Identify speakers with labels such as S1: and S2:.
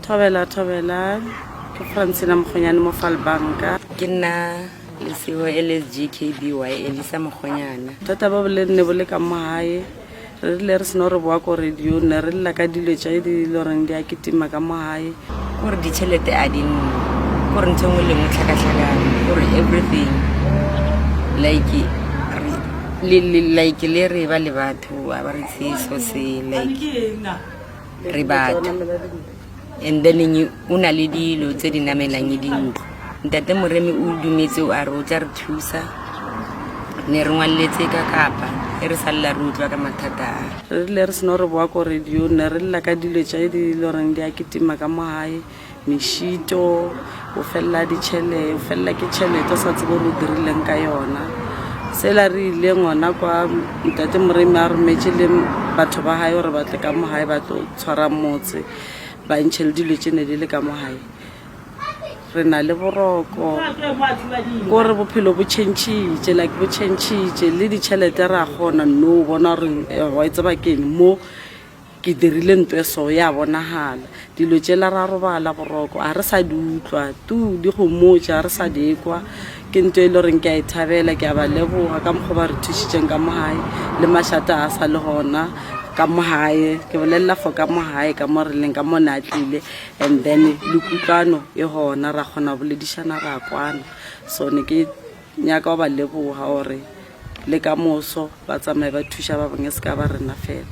S1: Thobela, thobela. Ke Francina Mokgonyane mo Falbanka.
S2: Ke nna Lesego LSGKBY Elisa Mokgonyana.
S1: Bothata bo bo ne bo le ka mo gae. Re rile re seno re boa ko radio ne re lla ka dilo tše di le goreng di a kitima ka mo gae.
S2: Kore ditšhelete a di nne. Kore ntho e nngwe le nngwe tlhakatlhakano. Kore everything like le, le, like le re ba le batho a ba re tseye so se like re batho and then o na le dilo tse di namelang dintlo ntate moremi o dumetse a re o tla re thusa ne re ngwaletse ka kapa e re salela re utlwa ka mathata a
S1: Re rile re seno re boa ko radio ne re lla ka dilo tše di le goreng di a kitima ka mo gae mešito o felela ditšhelete o felela ke tšhelete o sa tsebe gore o dirileng ka yona sela re ile ngwana kwa ntate moremi a rometše le batho ba gae gore ba tle ka mo gae ba tlo tshwara motse ba ntšhe le dilo tše ne di le ka mo gae re na le boroko kore bophelo bo changile like bo changile le ditšhelete ra kgona no bona gore eh, wa e tseba keng mo Ke dirile nto e so, ya bonagala. Dilo tšela ra robala boroko, a re sa di utlwa. Tu, di gomotša, a re sa di kwa. Ke nto e le goreng ke a e thabela, ke a ba leboga ka mokgwa ba re thušitšeng ka mo gae. Le mašata a sa le gona ka mo gae. Ke bolelela for ka mo gae, ka mo re leng, ka mo ne a tlile. And then le kutlwano e gona, ra kgona go boledišana, ra kwana. So ne ke nyaka go ba leboga gore le ka moso ba tsamaye ba thuša ba bangwe, e se ka ba rena fela.